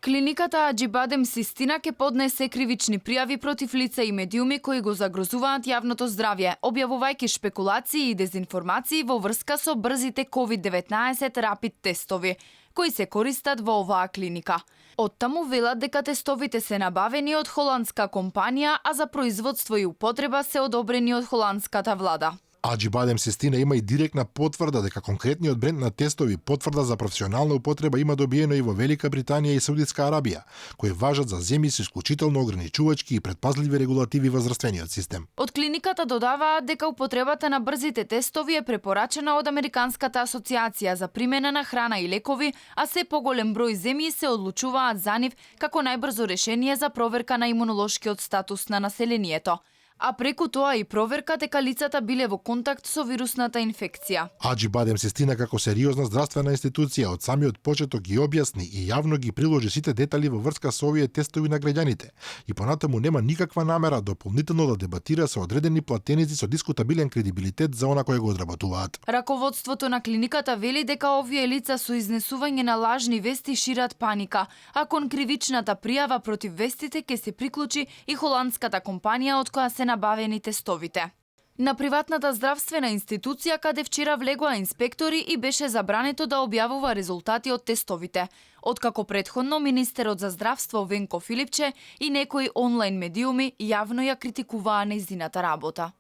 Клиниката Аџибадем Систина ке поднесе кривични пријави против лица и медиуми кои го загрозуваат јавното здравје, објавувајќи шпекулации и дезинформации во врска со брзите COVID-19 рапид тестови, кои се користат во оваа клиника. Оттаму велат дека тестовите се набавени од холандска компанија, а за производство и употреба се одобрени од холандската влада. Аџибадем Систина има и директна потврда дека конкретниот бренд на тестови, потврда за професионална употреба има добиено и во Велика Британија и Саудитска Арабија, кои важат за земји со исклучително ограничувачки и предпазливи регулативи во здравствениот систем. Од клиниката додаваат дека употребата на брзите тестови е препорачена од Американската асоциација за примена на храна и лекови, а се поголем број земји се одлучуваат за нив како најбрзо решение за проверка на имунолошкиот статус на населението. А преку тоа и проверка дека лицата биле во контакт со вирусната инфекција. Аџибадем Систина како сериозна здравствена институција од самиот почеток ги објасни и јавно ги приложи сите детали во врска со овие тестови на граѓаните. И понатаму нема никаква намера дополнително да дебатира со одредени платеници со дискутабилен кредибилитет за она кој го одработуваат. Раководството на клиниката вели дека овие лица со изнесување на лажни вести шират паника, а кон кривичната пријава против вестите ќе се приклучи и холандската компанија од која се набавени тестовите. На приватната здравствена институција каде вчера влегоа инспектори и беше забрането да објавува резултати од тестовите, откако претходно министерот за здравство Венко Филипче и некои онлайн медиуми јавно ја критикуваа нејзината работа.